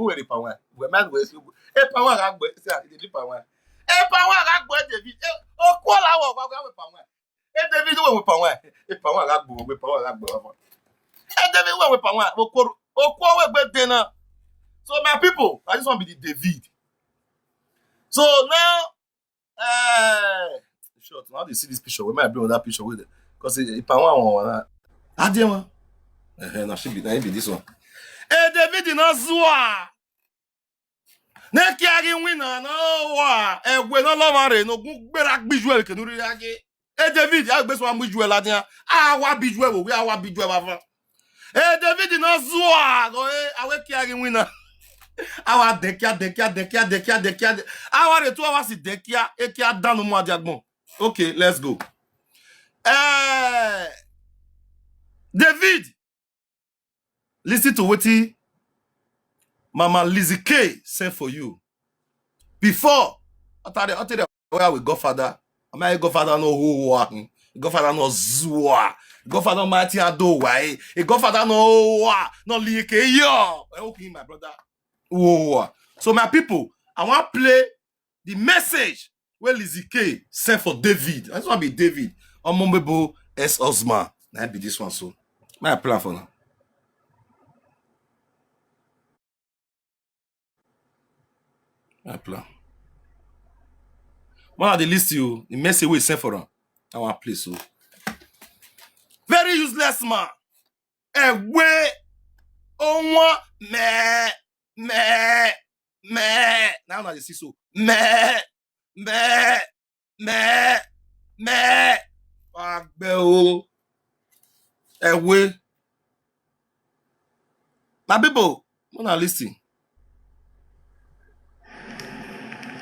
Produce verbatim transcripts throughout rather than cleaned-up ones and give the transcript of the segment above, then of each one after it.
Uwẹ rhie palm wine. Wẹ ma wẹ si, e palm wine gha gbe, si a, e palm wine. E palm wine gha gbe David. E, okuo la wọ, wa wẹ palm wine. E David, uwẹ wẹ palm wine. E palm wine gha gbe, wẹ palm wine gha gbe wa. E David, uwẹ wẹ palm wine. Okuo, okuo wẹ gbe de na. So my people, I just want to be the David. So now, eh, short, now they see this picture. We might bring that picture with it. Because e palm wine, one, one, I didn't want. Eh, now she be, now it be this one. E David na zua. Ne kia ghi winna na wa, ẹwe ne ọ lọmwa rre, ne ogun gberra gbe ijuẹ vbe kene urhi gha ye. E David, a gbe sẹ wa mu ijuẹ ladian, a wa bi ijuẹ vbe owie, a wa bi ijuẹ vbe avan. E David na zua, gọ e, a wẹ kia ghi winna. A wa dẹkia, dẹkia, dẹkia, dẹkia, dẹkia, dẹ-, a wa rhie two hours dẹkia, ekia dan ne u mu adiagbọn. Okay, let's go. Eh, David, listen to wetin Mama Lizzy K send for you. Before, I tell you, I tell you, where we godfather, I mean, godfather no who walking, godfather no zua, godfather no mighty ado why, a godfather no wa, no like yo. I hope him, my brother. Whoa. So my people, I want play the message wey Lizzy K send for David. I just want be David. Ọmọ Mebo ex husband. Na be this one so. My plan for now. My plan. One of the list you, the message we send for am. I want play so. Very useless man. Ẹwe, ọmwa, mẹ, mẹ, mẹ. Now una dey see so. Mẹ, mẹ, mẹ, mẹ. Wa gbe o. Ẹwe. My people, una listen.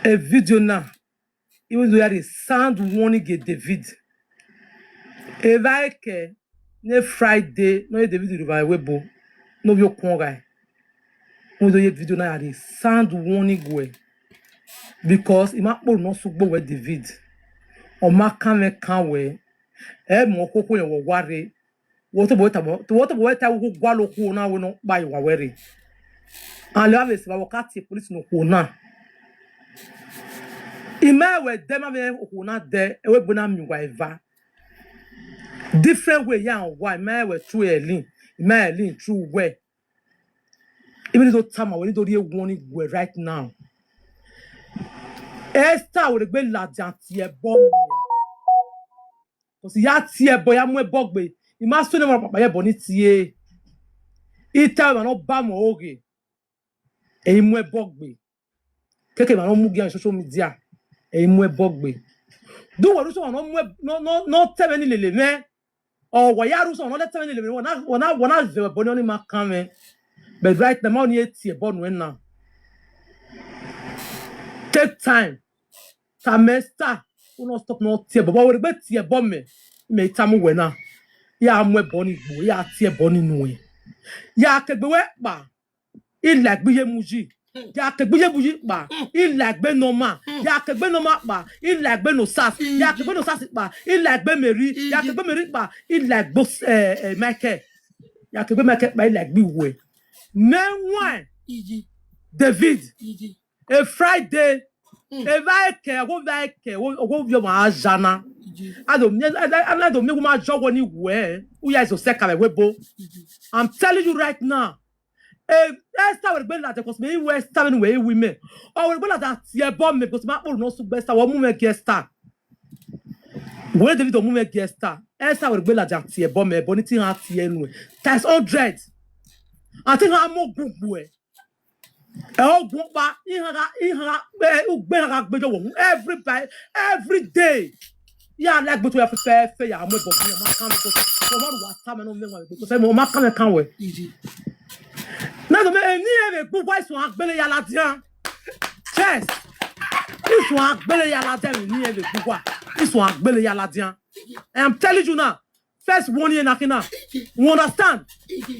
A video now. Even though there is sound warning against David. Evba ẹkẹ ne Friday, ne David rhie vbe ẹvbo, ne ovbi okuọn ghae. Even though ye video na, there is sound warning wẹ. Because I ma kpolo ne ọ sẹ ugbo wẹ David. Ọ ma kan mwẹ kan wẹ. Ẹ mọ khokho yẹn wẹ wa rre. Wẹ tobọ wẹ ta, wẹ tobọ wẹ ta, wẹ gualọ okhuo na wẹ ne ọ kpa ye uwa wẹ rre. And lẹ vbe sẹ evba wẹ ọ ka tie police ne okhuo na. I ma wẹ dẹ, ma vbe okhuo na dẹ, ẹ wẹ egbe na miẹn uwa eva. Different way ya wa, I ma wẹ true Elin, I ma Elin true wẹ. Even though tama wẹ, I do rhie warning wẹ right now. Esther wẹ rhie egbe ladian tie ẹbọ mẹ. Because I ya tie ẹbọ, I ya mu ẹbọ gbe. I ma suẹn ne ọmwa kpakpa ye ẹbọ ni tie. I ta emwa ne ọ ba mwẹ oghe. Ẹ i mu ẹbọ gbe. Keke emwa ne ọ mu gia social media. Ẹ i mu ẹbọ gbe. Do wẹ ru sẹ ọmwa ne ọ mu ẹ-, ne ọ, ne ọ, ne ọ ta ẹmwẹ ni lele mwẹ. Ọ wa ya ru sẹ ọmwa ne ọ ta ẹmwẹ ni lele mwẹ. Wa na, wa na, wa na zẹ ẹbọ ni, ọ ni ma kan mwẹ. But right now, ma ọni e tie ẹbọ nuẹn na. Take time. Tama Esther, u no stop ne ọ tie ẹbọ, but wẹ rhie egbe tie ẹbọ mẹ, mẹ i tama uwẹ na, ya mu ẹbọ ni gbe, ya tie ẹbọ ni nuẹn. Ya kegbe wẹ kpa, I la egbe iye mu yi. Ya kegbe iye mu yi kpa, I la egbe ne ọma. Ya kegbe ne ọma kpa, I la egbe ne osas. Ya kegbe ne osas kpa, I la egbe Mary. Ya kegbe Mary kpa, I la egbe os-, eh, eh, Michael. Ya kegbe Michael kpa, I la egbe iwẹ. Mẹ wan, David. E Friday, evba ẹkẹ, ọgho evba ẹkẹ, ọgho, ọgho ovbi ọmwa a zha na. A do miẹn, a, a, a do miẹn wẹ ma zọ wẹ ni wẹ, u ya zẹ osẹe ka vbe ẹvbo. I'm telling you right now. Eh, Esther wẹ rhie egbe ladian, because mẹ i ru Esther vbene uwẹ i ru imẹ. Ọ wẹ rhie egbe ladian tie ẹbọ mẹ, because ma kpolo ne ọ sẹ ugbo Esther, wẹ ọ mu mwẹ gie Esther. Wẹ David, ọ mu mwẹ gie Esther. Esther wẹ rhie egbe ladian tie ẹbọ mẹ, ẹbọ ni te iran tie nuẹn. Times hundred. A te iran mu ogun gbuẹ. Ẹ, ogun ọkpa, iran gha, iran gha, ẹ, ugbe iran gha gbe jọ wọ. Every by, every day. Ya la egbe to ya fẹfẹfẹ, ya mu ẹbọ gbe, ma kan ko. Ko ma ru wa ta mẹ ne ọ mwẹ wan egbe, ko sẹ mo ma kan kan wẹ. Na do me, eni ẹ vbe gbe uwa, isun agbele ya ladian. Yes. Isun agbele ya ladian, eni ẹ vbe gbe uwa. Isun agbele ya ladian. I am telling you now. First warning na khin na. You understand?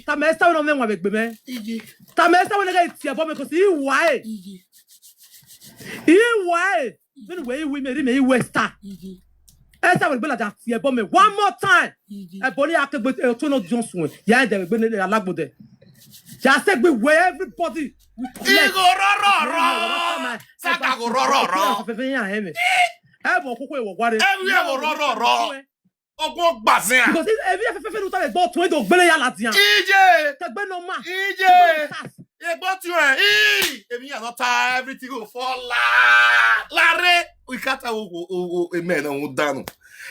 Tama Esther wẹ ne ọ mwẹ wan vbe egbe mẹ. Tama Esther wẹ ne ghẹ tie ẹbọ mẹ, 'cause I wa ẹre. I wa ẹre. Vbene uwẹ i ru imẹ, erha imẹ i ru Esther. Esther wẹ rhie egbe ladian tie ẹbọ mẹ one more time. Ẹbọ ni a kegbe, eh, otu ne ọ diọn suẹn. Ya ẹdẹ vbe egbe ne a lagbo dẹ. Just say we where everybody we collect. Igho rọrọrọ. Saga gho rọrọrọ. Fẹfẹ yan hẹmẹ. Ẹ mọ kókó ìwọ wá rẹ. Everywhere gho rọrọrọ. Ogun gba zẹn. Because if every fẹfẹ fẹfẹ nuta le gbọ tun do gbele ya ladian. Ije. Tẹgbẹ nọ ma. Ije. Egbo ti rẹ. Ii. Emi ya nọ ta everything go fall la. Lare. We can't o o o amen na mu danu.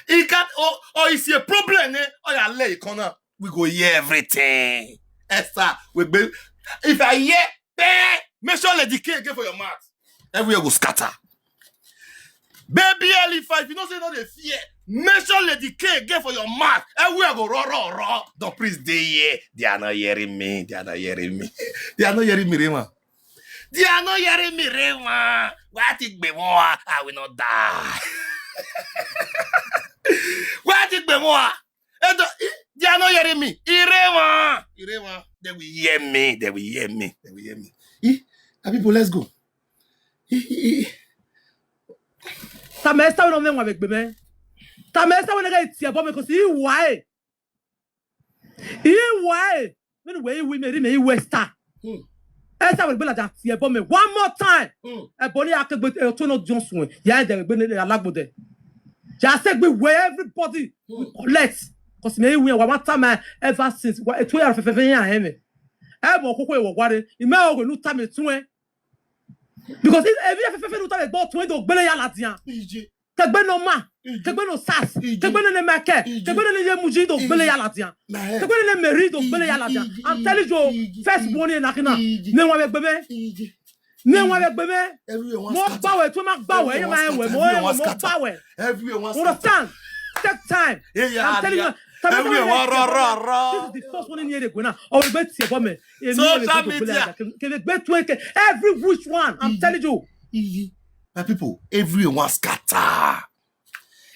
He can't o o isi a problem ne o ya le ikona. We go hear everything. Esther, we be if I hear bang, make sure Lady K get for your mouth. Everywhere go scatter. Baby Elifa, if you know say you no dey fear, make sure Lady K get for your mouth. Everywhere go raw, raw, raw. Don Priest dey here. They are not hearing me. They are not hearing me. They are not hearing me, Rema. They are not hearing me, Rema. Why take me more? I will not die. Why take me more? Edo, i- they are not hearing me. Irema. Irema. They will hear me. They will hear me. They will hear me. Eh, my people, let's go. Eh, eh, eh. Tama Esther we no me nwa vbe gbe mẹ. Tama Esther we ne ghe tie ẹbọ mẹ, 'cause I wa e. I wa e. Vbene wẹ I wi mẹ, erha mẹ I wa Esther. Hmm. Esther we gbe ladian tie ẹbọ mẹ one more time. Hmm. Ẹbọ ne a kegbe, eh, otu ne ọ diọn suẹn. Ya ẹdẹ vbe gbe ne a lagbo dẹ. Ya sẹ gbe wẹ everybody we Hmm. collect. 'Cause mẹ I wi wa wa tama ever since. Wa, etu ya fẹfẹ fẹ yan hẹ mẹ. Ẹ mọ koko e wọ wa re. I mẹ o we nu tama etuẹn. Because if, if every fẹfẹ fẹ nu tama egbe otuẹn do gbele ya ladian. Ije. Kegbe nọ ma, Ije. Kegbe nọ sas, Ije. Kegbe nene Michael, Ije. Kegbe nene Yemuji do gbele Ije. Ya ladian. Na hẹ. Kegbe nene Mary do Ije, gbele ya ladian. Ije, I'm telling you, Ije, first Ije, born in Nakina. Ije. Ne wan vbe gbe mẹ. Ije. Ne wan vbe gbe mẹ. Everywhere wan Mo scatter. Gba wẹ, tu ma gba wẹ, Everywhere wan ma wẹ, scatter. Mo Everywhere wan mo scatter. Gba wẹ. Everywhere wan scatter. Understand? Take time. Yeah, yeah, I'm telling yeah. You, Everywhere wan rọ, rọ, rọ. This is the first one in here, Gwena. Or we bet here, but me. Social media. Can, can they bet twenty? Every which one, I'm telling you. Ije. My people, everywhere wan scatter.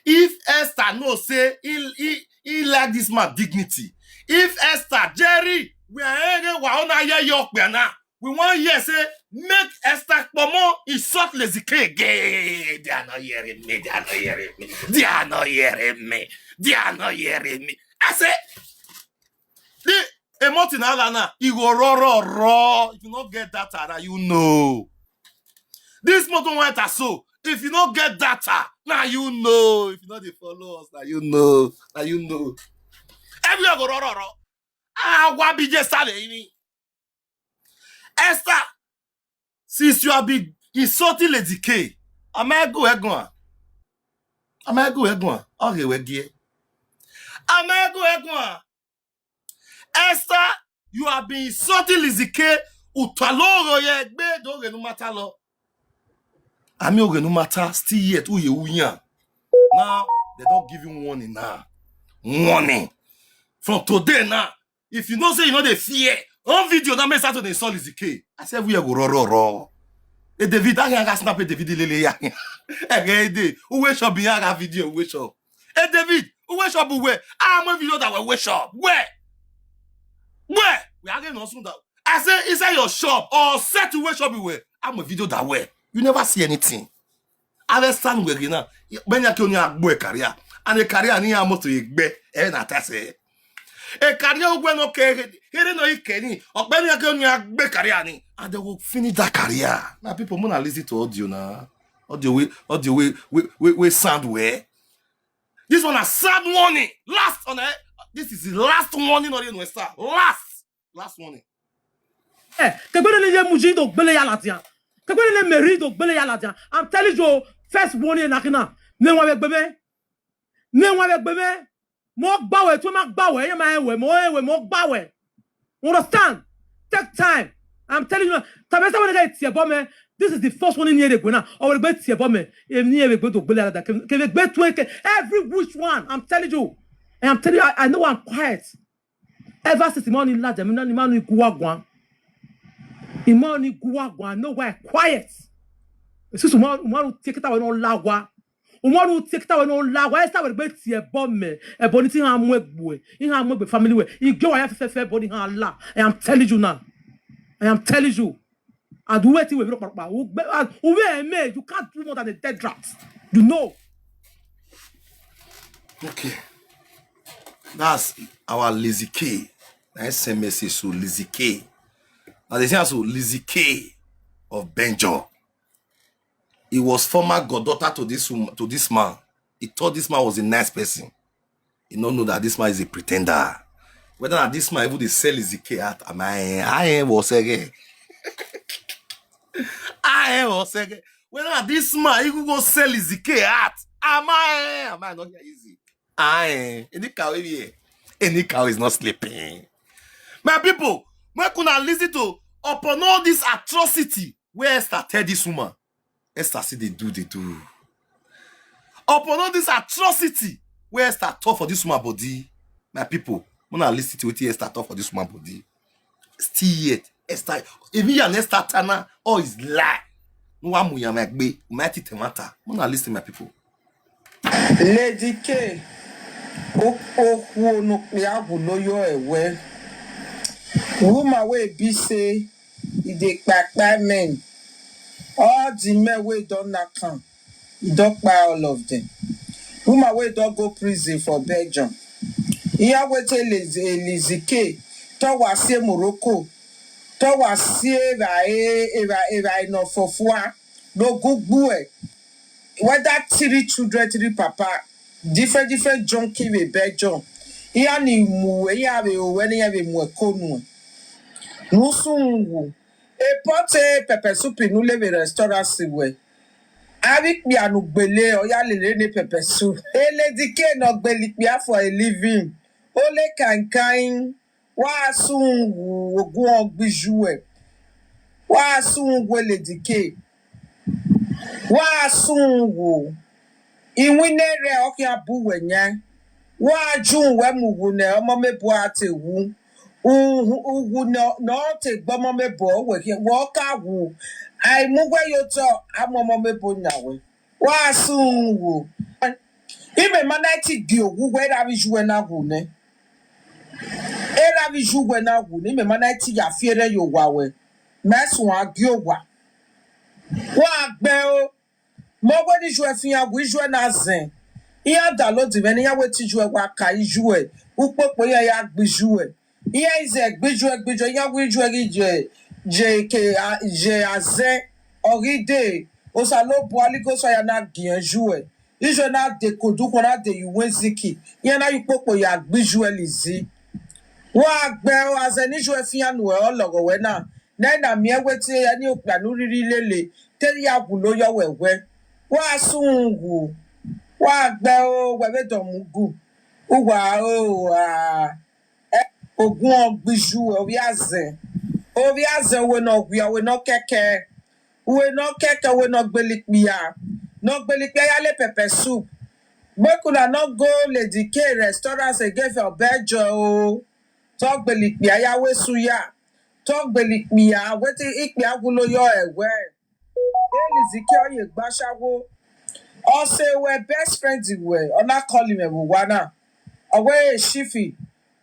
If Esther know say he, he, he like this man dignity, if Esther, Jerry, we are hanging wa on a year your now. We wan hear say make Esther Pomo insult Lady K again. They are not hearing me. They are not hearing me. They are not hearing me. They are not hearing me. I say, the emotion na la na, e go raw, raw, raw. If you no get data, na you know. This motor went as so. If you no get data, na you know. If you no dey follow us, na you know. Na you know. Everywhere go raw, raw, raw. Ah, wa bi je sale ini. Esther, since you have been insulting Lady K, am I go egun? Am I go egun? Okay, we gie. Am I go egun? Esther, you have been insulting Lizzy K. Utalo ye gbe do ge no matter lo. I mean, oge no matter, still yet, uye uyan. Now, they don't give you warning now. Warning. From today now, if you know say you no dey fear, on video now, make start to dey insult Lizzy K. I say, we go raw, raw, raw. Hey, David, I can snap a David lele ya. Hey, hey, day. Who wake up in your video? Wake up. Hey, David, who wake up? Where? I'm a video that will wake up. Where? Where? We are getting on soon that. I say, inside your shop or set to wake up where? I'm a video that way. You never see anything. Understand where you now. When you can only agbo a career. And a career ni almost a gbe. And I say, a career when okay, here no ikeni. Or when you can only agbo career ni. And they will finish that career. Now people wanna listen to audio now. Audio we, audio we, we, we, we sound where? This one a sad warning. Last on it. This is the last warning on the Western. Last. Last warning. Eh, kegbe nene Yemuji do gbele ya ladian. Kegbe nene Mary do gbele ya ladian. I'm telling you, first warning na kina. Ne wan vbe gbe mẹ. Ne wan vbe gbe mẹ. Mo gba wẹ, tu ma gba wẹ, ye ma wẹ, mo wẹ, mo gba wẹ. Understand? Take time. I'm telling you, Tabesa when they tie bomb, this is the first one in here, Gwena. Or we tie bomb. If ni we go to gbele ya ladian. Can we go to every which one? I'm telling you. And I'm telling you, I, I know I'm quiet. Ever since the morning last, the morning man in Guagua. The morning Guagua, no why quiet. Since tomorrow, tomorrow take it away, no lawa. Tomorrow take it away, no lawa. Esther will be tie bomb. A body thing I'm work boy. In her work family way. You go, I have to say, body her la. I am telling you now. I am telling you. And do it with Papa. Who me? You can't do more than a dead rat. You know. Okay. That's our Lizzy K. Na I send message to Lizzy K. As they say, so Lizzy K of Benjo. He was former goddaughter to this woman, to this man. He thought this man was a nice person. He no know that this man is a pretender. Whether na this man even dey sell Lizzy K out, am I, I ain't was again. I ain't was again. Whether na this man even go sell Lizzy K out, am I, am I not here easy? I ain't. Any cow here, any cow is not sleeping. My people, make una listen to upon all this atrocity wey Esther tell this woman. Esther still dey do, dey do. Upon all this atrocity wey Esther talk for this woman body, my people, una listen to wetin Esther talk for this woman body. Still yet, Esther, even yan Esther Tana, all is lie. No one mu yan my gbe, my ti temata. Una listen, my people. Lady K, o- okhuo ne okpia wulo yọ ẹwẹ. Woman wey be say e dey kpakpa men, all the men wey don knack am, e don kpai all of them. Woman wey don go prison for Belgium. Iran wetin Lizzy K, te ọ wa si Morocco, te ọ wa si evbare, evba- evbare ne ọ fofua, ne ogun gbuẹ. Whether three children, three papa, different, different junkie vbe Belgium. Iran ni mu uwẹ, iran vbe ro wẹ ne iran vbe mu ẹko nuẹn. Ne u sunu wu. Pot pepper soup ne u le vbe restaurant wẹ. Avbe ikpia ne u gbele, ọ ya lele ne pepper soup. Lady K ne ọ gbele ikpia for a living. Ole kankan. Wa sunu wu, ogun ọ gbe iye uẹ. Wa sunu wu Lady K. Wa sunu wu. Iwinna rẹ ọ khian bu uwẹ yan. Wa ju uwẹ mu wu ne ọmọ mebo a te wu. U- uwu ne ọ- ne ọ te gbe ọmọ mebo, wẹ khian, wẹ ọ ka wu. A i mu uwẹ ye otọ, a mu ọmọ mebo yan wẹ. Wa sunu wu. Imẹ ma na ti gie owu wẹ, erha vbe iye uẹ na wu nẹ. Erha vbe iye uẹ na wu nẹ, imẹ ma na ti ya fi erhẹn ye owa wẹ. Mẹ suẹn gie owa. Wa gbẹ o. Mẹ wẹ ne iye uẹ fian wu, iye uẹ na zẹn. Iran download mwẹ ne iran wẹ te iye uẹ wa ka iye uẹ. Ukpokpo iran ya gbe iye uẹ. Iran i zẹ gbe iye uẹ, gbe iye uẹ, iran wẹ iye uẹ ghi ye, ye ke a- ye azẹ, ọ ghi dee, Osanobua, Holy Ghost fire na giẹn iye uẹ. Iye uẹ na de kodukhọn, na de ye uwu eziki, iran na ye ukpokpo ya gbe iye uẹ Lizzy. Wa gbẹ o, azẹ ne iye uẹ fian nuẹ, ọ lọghọ wẹ na. Ne a i na miẹn wẹ te ẹni okpia ne u rhirhi lele, te ya wulo yọ wẹ wẹ. Wa sunu wu. Wa gbẹ o, wẹ vbe dọmọ ugu. Uwa o, a. Ogun ọ gbe iye uẹ, ovbi azẹn. Ovbi azẹn, uwẹ ne ọ wia, uwẹ ne ọ kẹkẹ. Uwẹ ne ọ kẹkẹ, uwẹ ne ọ gbele ikpia. Ne ọ gbele ikpia ya le pepper soup. Make una no go Lady K restaurant again for Belgium o. Te ọ gbele ikpia ya wẹ suya. Te ọ gbele ikpia, wẹ te ikpia wulo yọ ẹwẹ. Lizzy K ọ ye gbe ashawo. Ọ sẹ wẹ best friend wẹ, ọ na call mwẹ vbe owa na. Ọ wẹ Eshifi,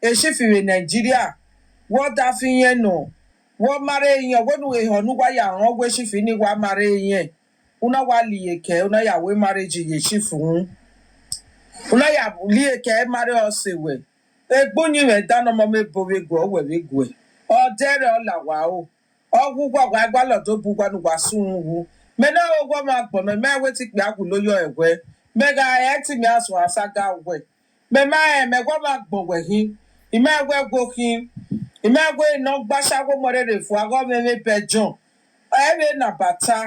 Eshifi vbe Nigeria. Wẹ ọ da fi iyẹn nọ. Wẹ ọ marry iyẹn, wẹ ne ehọ ne uwa ya rẹn, ọ wẹ Eshifi ne wa marry iyẹn. Una wa liye kẹ, una ya wẹ marriage ye Eshifi unu. Una ya liye kẹ marry ọ sẹ wẹ. Egbe uyinmwẹ da ne ọmọ mebo vbe guẹ, ọ wẹ vbe guẹ. Ọ dẹrẹ ọ la wa o. Ọ wu uwa, wa gba lọdọ bu uwa ne uwa sunu wu. Mẹ na ro wẹ ọmwa agbọn mẹ, mẹ wẹ te ikpia wulo yọ ẹwẹ. Mẹ gha rẹn te mẹ a suẹn asaga wẹ. Mẹ ma rẹn, mẹ wẹ ọmwa agbọn wẹ khin. I ma wẹ ẹguo khin. I ma wẹ ne ọ gba ashawo mu ẹre rre fua, ghe ọ mwẹ vbe Belgium. Ẹ vbe na bata.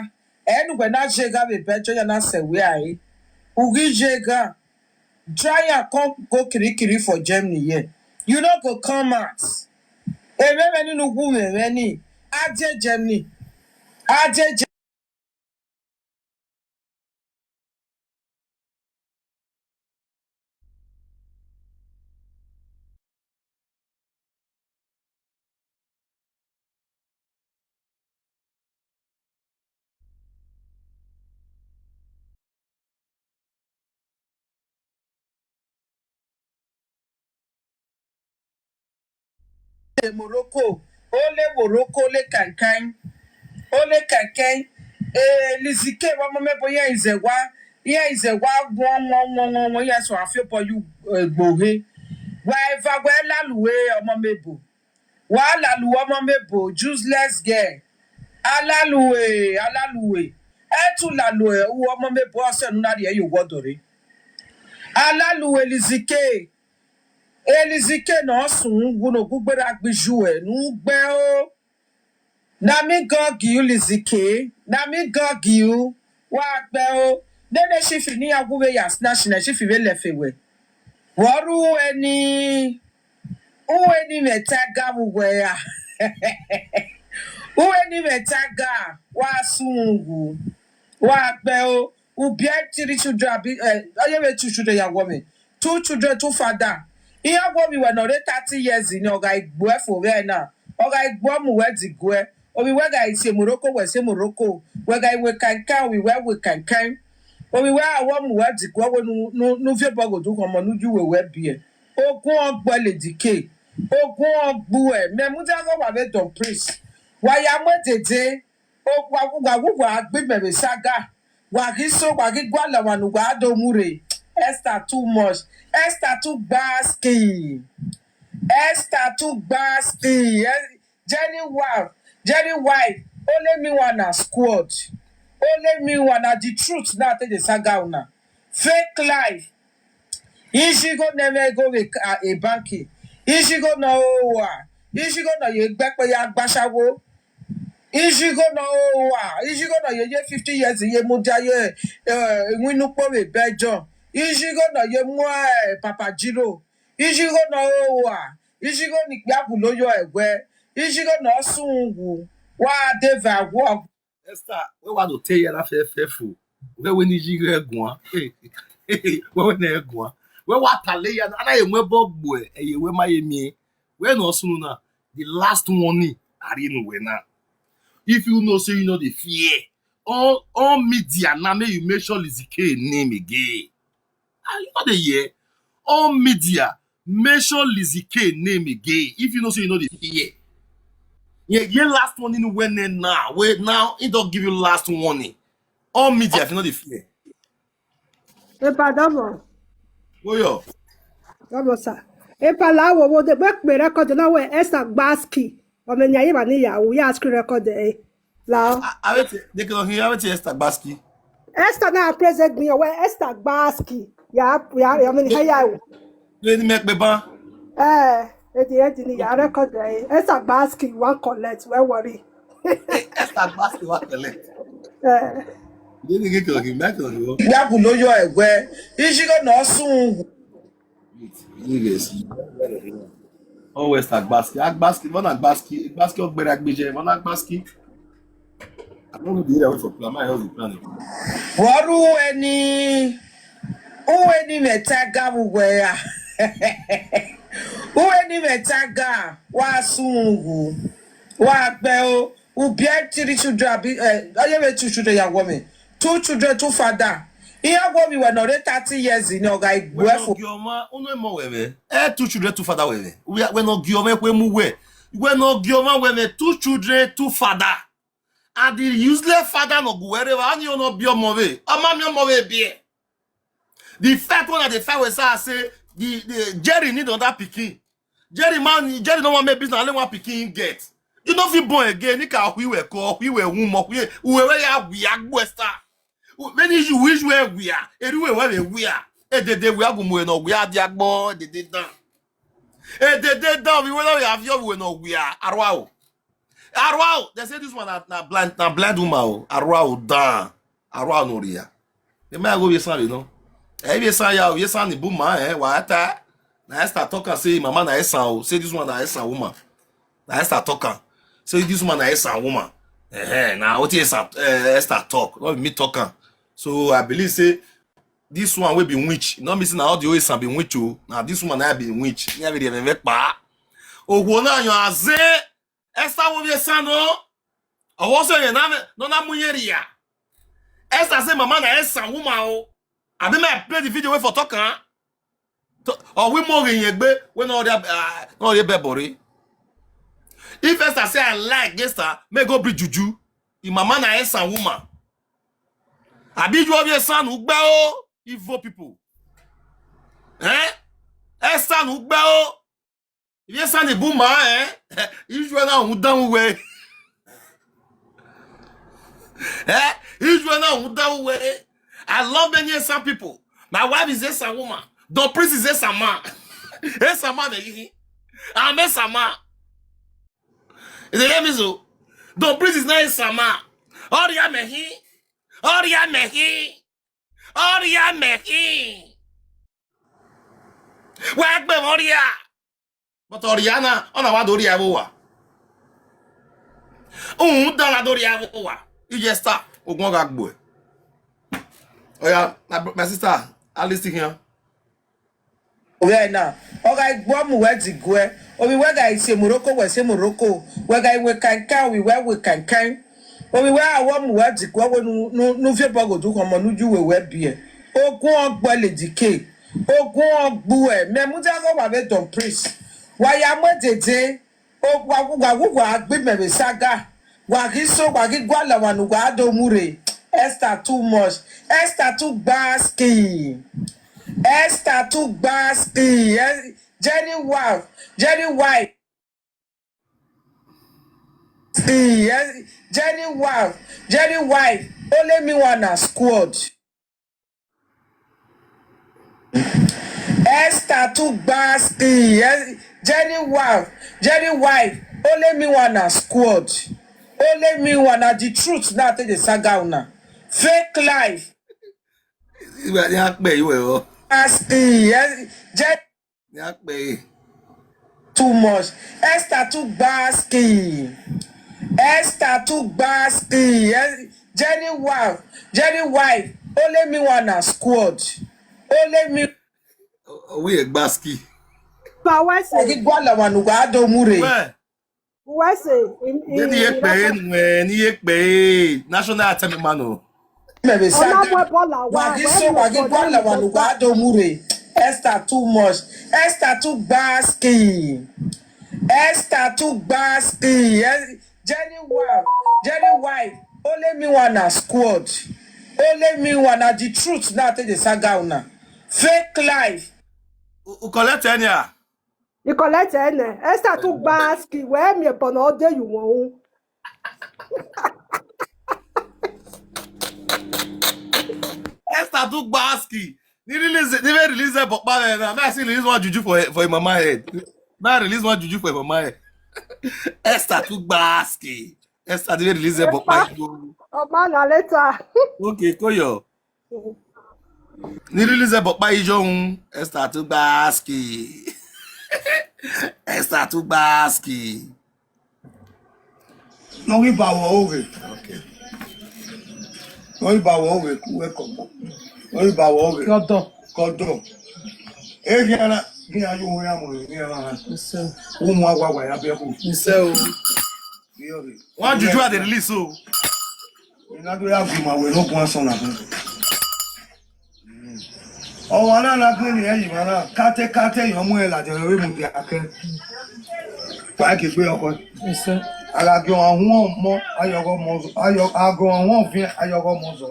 Ẹ ne uwẹ na ye gha vbe Belgium ya na sẹ wẹ a re. U ghi ye gha. Try and come go kirikiri for Germany here. You no go come out. Emwẹ mwẹ ni ne u wu mwẹ mwẹ ni. A die Germany. A die Germany. Morocco, ole Morocco, ole kankan, ole kankan. Eh, Lizzy K, wa ọmọ mebo, iran izẹ wa, iran izẹ wa wọn wọn wọn wọn wọn, iran sẹ a fi obọ ye, eh, gbe ohe. Wa eva wẹ la lu, eh, ọmọ mebo. Wa lalu ọmọ mebo, useless girl. Alalue, alalue. Ẹ tu lalu ọmọ mebo ọsẹ ne u na rhie ye owa ọdọ rre. Alalue Lizzy K. Lizzy K ne ọ sun wu ne ogugbera gbe iye uẹ ne u gbe o. Na mi gọgi u Lizzy K, na mi gọgi u, wa gbe o. Nene shifi ne iran gu vbe ya snatch na, shifi vbe lẹfe wẹ. Vbe ọ rre uwẹ ni, uwẹ ni mwẹ tiger vbe uwẹ ra? Uwẹ ni mwẹ tiger, wa sun wu, wa gbe o. U biẹ three children abi, eh, ọ ye vbe two children ya wọ mwẹ. Two children, two father. Iran wẹ ovbi wẹ ne ọ rre thirty years ni, ọ gha gbuẹ fo vbe ẹna, ọ gha gbuẹ mu wẹ diguẹ. Ovbi wẹ gha si Morocco, wẹ si Morocco. Wẹ gha wẹ kankan, ovbi wẹ wẹ kankan. Ovbi wẹ a wọ mu wẹ diguẹ, wẹ nu, nu, nu viọ obọ ghodu khọmọ, nu yu wẹ wẹ biẹ. Ogun ọ gbuẹ Lizzy K. Ogun ọ gbuẹ. Mẹ mudia ghe wa vbe Don Prince. Wa ya mu edede. O, wa, wa, wa, wa gbe imẹ vbe saga. Wa ghi so, wa ghi gualọ ọmwa ne uwa do mu rre. Esther too much. Esther too gbasky. Esther too gbasky. Eh, Jenny wife, Jenny wife. Only me one na squad. Only me one na the truth na take the saga una. Fake life. Iye igho ne ẹmwẹ igho vbe ka, e banki. Iye igho ne ọ hoa. Iye igho ne ọ ye gbe ẹkpo ya gba ashawo. Iye igho ne ọ hoa. Iye igho ne ọ ye ye fifty years ye mudia ye, eh, iwinna ukpo vbe Belgium. Iye igho ne ọ ye mu, eh, Papa Jiro. Iye igho ne ọ hoa. Iye igho ne ikpia gulo yọ ẹwẹ. Iye igho ne ọ sun wu. Wa de va wọ. Esther, wẹ wa do te ya na fẹfẹfo. Wẹ wẹ ne iye igho guan. Wẹ wẹ ne ẹ guan. Wẹ wa ta lele ya, a na ye mu ẹbọ gbuẹ, ẹ ye wẹ ma ye miẹn. Wẹ ne ọ sunu na, the last warning, a rhie ne uwẹ na. If you know say you no dey fear, on, on media na make you mention Lizzy K name again. Ah, you no dey hear? On media, mention Lizzy K name again. If you know say you no dey hear. Yeah, yeah, last warning when now. Wait, now he don't give you last warning. On media, if you know the fear. Epa, double. Go yo. Double, sir. Epa, la wo wo de, wẹ kpe record na wẹ Esther Gbaski. Ọmọ ne a ye ma ni ya, u ya screen record ẹre. Lao. A, a vbe te, de ke lọ hin, a vbe te Esther Gbaski. Esther na praise egbe wẹ Esther Gbaski. Ya, ya, ya, mẹ ni hẹ ya o. De ni mẹ kpe ban. Eh, edi, edi ni ya record ẹre. Esther Gbaski, wa collect, wẹ worry. Eh, Esther Gbaski wa collect. Eh. De ni ke lọ hin, mẹ ke lọ hin. Ya gulo yọ ẹwẹ. Iye igho ne ọ sun. Ọ wẹ Esther Gbaski, Agbaski, vbọ na Gbaski, Gbaski ọ gberra gbe ye, vbọ na Gbaski. I don't know the area wey for plan, my house plan. Vbe ọ rre uwẹ ni, uwẹ ni mwẹ tiger vbe uwẹ ra? Uwẹ ni mwẹ tiger, wa sun wu, wa gbe o. U biẹ three children abi, eh, ọ ye vbe two children ya wọ mwẹ. Two children, two father. Iran wẹ ovbi wẹ ne ọ rre thirty years ni, ọ gha gbuẹ fo. Wẹ ne ọ gie ọmwa, unu emọ wẹ mwẹ. Eh, two children, two father wẹ mwẹ. Wẹ, wẹ ne ọ gie ọmwa ekhue mu wẹ. Wẹ ne ọ gie ọmwa wẹ mwẹ, two children, two father. And the useless father nọ gu wẹ rre evba, ọni ọ nọ biẹ ọmọ vbe. Ọ ma miẹn ọmọ vbe biẹ. The fact one of the fact we say, say the, the Jerry need another pikin. Jerry man, Jerry no wan make business, only one pikin he get. You no fit born again, ni ka khui wẹ ko, khui wẹ wu mọ, khui, uwe wẹ ya wia gbuẹ sa. Many you wish wẹ wia, eri uwe wẹ vbe wia. Edede wia gu mu wẹ nọ wia dia gbọn, edede dan. Edede dan, ovbi wẹ na ya viọ vbe uwe nọ wia, arua o. Arua o, they say this one na, na blind, na blind woman o, arua o dan. Arua no ria. Ẹ ma ghe ovbi esan vbe nọ. Ẹ, ovbi esan ya, ovbi esan ni bu ma, eh, wa ta. Na Esther talk am say, mama na Esan o, say this one na Esan woman. Na Esther talk am. Say this woman na Esan woman. Eh, eh, na what Esan, eh, Esther talk. No be me talk am. So I believe say this one wey be witch. No mean say na all the whole Esan be witch o. Na this woman na be witch. Ni a be the event pa. Owo na yan aze. Esther wo ovbi esan nọ. Ọ wẹ ọsẹ yẹn na, nọ na mu yẹn rria. Esther say mama na Esan woman o. Abi mẹ play the video wey for talk am. To, ọ wẹ imọ ghe yẹn gbe, wẹ nọ rhie, ah, nọ rhie bẹbọ rre. If Esther say I lie against her, make go bring juju. I mama na Esan woman. Abi you ovbi esan nu gbe o, evil people. Eh? Esan nu gbe o. Ivbi Esan ni bu ma, eh? Ijuẹ na rhunmwuda uwẹ. Eh? Ijuẹ na rhunmwuda uwẹ. I love many Esan people. My wife is Esan woman. Don Prince is Esan man. Esan man mẹ ghi. I'm Esan man. Is it me so? Don Prince is not Esan man. Ọrria mẹ hi. Ọrria mẹ hi. Ọrria mẹ hi. Wa gbe mwẹ ọrria. But ọrria na, ọ na wa do rhia vbe owa. Rhunmwuda na do rhia vbe owa. Iye Esther, ogun ọ gha gbe uẹ. Oya, my, bro- my sister, I listen here. Ovbi ẹre na, ọ gha gbe ọmọ uwẹ diguẹ, ovbi wẹ gha si Morocco, wẹ si Morocco, wẹ gha wẹ kankan, ovbi wẹ wẹ kankan. Ovbi wẹ a wẹ ọmọ uwẹ diguẹ, wẹ nu nu nu viọ obọ ghe odukhọmọ ne u ye uwẹ wẹ biẹ. Ogun ọ gbe uẹ Lady K. Ogun ọ gbe uẹ, mẹ mudia ghe wa vbe Don Prince. Wa ya mu edede, o- wa wa wa gbe imẹ vbe saga. Wa ghi so, wa ghi gualọ ọmwa ne uwa do mu rre. Esther too much. Esther too gbasky. Esther too gbasky. Eh, Jenny wife, Jenny wife. Eh, Jenny wife, Jenny wife. Only me one na squad. Esther too gbasky. Eh, Jenny wife, Jenny wife. Only me one na squad. Only me one na the truth na take the saga una. Fake life. Iwe ni a kpe iwe o. Gbasky. Eh, Jenny Ni a kpe. Too much. Esther too gbasky. Esther too gbasky. Eh, Jenny wife, Jenny wife. Only me one na squad. Only me. O wi e gbasky. But why say? Ogi gualọ ọmwa ne uwa do mu rre. Where? Why say? Then he pay, when he pay national anthem man o. Mẹ vbe sa Ọna da. Wẹ bọla Wa wa, ghi wẹ so, wẹ wa ghi bọla gualọ ọmwa ne uwa do mu rre. Esther too much. Esther too gbasky. Esther too gbasky. Eh, Jenny wife, Jenny wife. Only me one na squad. Only me one na the truth na take the saga una. Fake life. U collect any a? I collect ẹnẹ. Esther too gbasky. Wẹ miẹn ẹbọ ne ọ de ye uwọnrẹn. Esther too gbasky. Ni release, ni vbe release ẹbọ kpa mwẹ na. May I still release one juju for for mama head. May I release one juju for mama head. Esther too gbasky. Esther ni vbe release ẹbọ kpa yo. Ọma na later. Okay, koyo. Ni release ẹbọ kpa yo. Esther too gbasky. Esther too gbasky. Nọ ghi ba wọ oghe. Okay. Nọ ghi ba wọ oghe, ku wẹ kọ. Nọ ghi ba wọ oghe. Kọdọ. Kọdọ. E ghi ara, ghi ara yo ya mo, ghi ara. Ise. U mu agua gua ya bẹ ku. Ise o. One juju a dey release o. Ina do ya gu ma we no gun asan na. Ọmwa na na gbẹn ne irẹn ye emwa na, kate kate yọ mu ẹn ladian vbe mudia kẹ. Wa ke gbe ọkọ. A gha gie ọmwa huọn ọmọ, a yọ ọghọ ọmọ zọ, a yọ, a gie ọmwa huọn ọviẹn, a yọ ọghọ ọmọ zọ.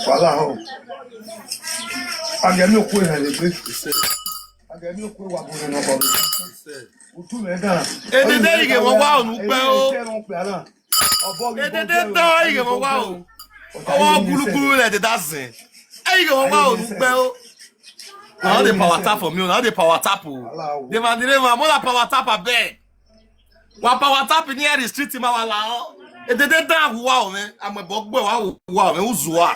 Wala họ. A gie emwi okhuo hẹ vbe egbe. A gie emwi okhuo wa bu nẹ nọkhọ. Utu mwẹ dan. Edede ighe vbe ọwa unu kpẹ o. Edede dan ighe vbe ọwa o. Ọwa gulugulu lẹ edede azẹn. Ighe vbe ọwa unu kpẹ o. Na dey power tap for me o, na dey power tap o. Dey ma, dey ma, mo na power tap abeg. Wa power tap ni ẹ restrict ma wa la o. Edede dan wu wa o mwẹ, a mu ẹbọ gbe wa wu wa o mwẹ, uzua.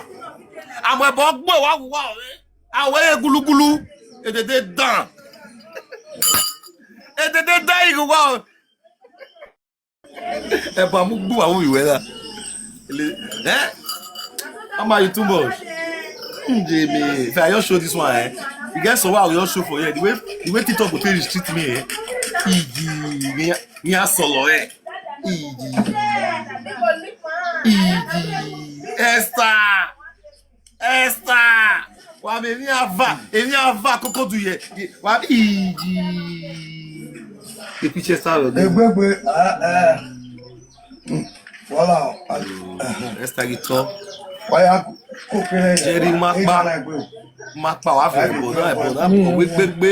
A mu ẹbọ gbe wa wu wa o mwẹ. A wẹ ye gulugulu. Edede dan. Edede dan ighe wa o. Ẹbọ a mu gbe uwa vbe uwẹ na. Ele, eh? Mama, you too much. Hmm, Jamie, if I just show this one, eh? You get some way I will just show for here. The way, the way TikTok go take restrict me, eh? Igi, me, me a solo, eh? Igi. Igi. Esther. Esther. Wa me emwi ava, emwi ava koko du ye. Wa bi igi. The picture star of them. Egbegbe, ah, eh. Wala, ah, Esther Gito. Wa ya ko kere. Jerry Makpa. Makpa wa fẹ ẹbọ na, ẹbọ na, ẹbọ we gbegbe.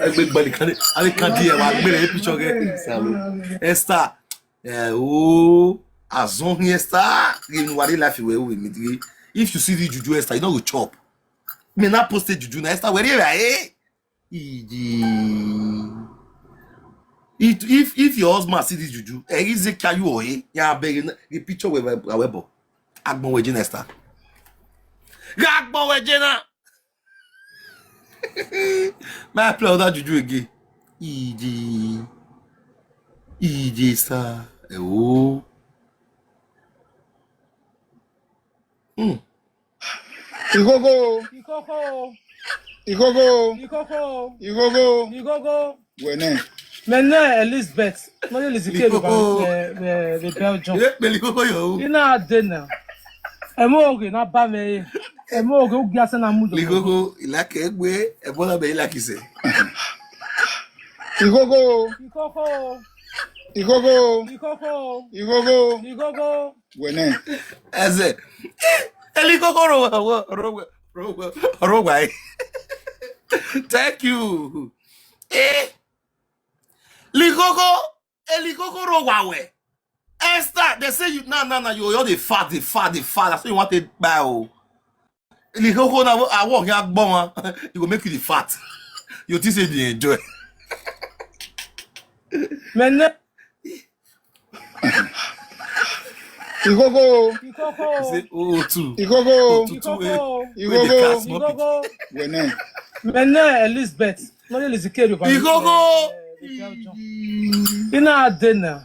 Egbe gbalẹ kan, a vbe kan die wa gbe re picture ghe. Esther. Eh, oh, azọn hin Esther. Ghe nu wa re life wẹ u vbe meet ghe. If you see the juju Esther, you no go chop. Me na post the juju na Esther, where you are? Iji. If, if, if your husband see this juju, eh, is it can you or eh? Ya beg the picture we we we bo. Agbọn wẹ je na Esther. Gha agbọn wẹ je na. Ma play other juju again. Iji. Iji Esther. Eh, oh. Hmm. Ikhokho. Ikhokho. Ikhokho. Ikhokho. Ikhokho. Ikhokho. Wẹ nẹ. Mẹ nẹ Elizabeth. Mo ye Lizzie Kelu ba Ikhokho. Vbe, vbe, vbe Belgium. Ye pele Ikhokho yo. I na de na. Ẹmwẹ oghe na ba mwẹ re. Ẹmwẹ oghe u gia sẹ na mu do. Ikhokho, I like egbe, ẹbọ na bẹ I like ise. Ikhokho. Ikhokho. Ikhokho. Ikhokho. Ikhokho. Ikhokho. Wẹ nẹ. Ẹzẹ. Eli Ikhokho ro wa, ro wa, ro wa, ro wa. Thank you. Eh. Ikhokho, Eli Ikhokho ro wa wẹ. Esther, they say you now, now, now, you, you're the fat, the fat, the fat. That's what you want to buy. Oh. Ikhokho na, I want here gbọmọ. You go make you the fat. You think say you dey enjoy. Mẹ nẹ. Ikhokho. Ikhokho. Say oh two. Ikhokho. Oh two two eight. Ikhokho. Wey dey cast more people. Ikhokho. Wẹ nẹ. Mẹ nẹ Elizabeth. Mo ye Lizzie Kelu ba Ikhokho. Vbe Belgium. I na de na.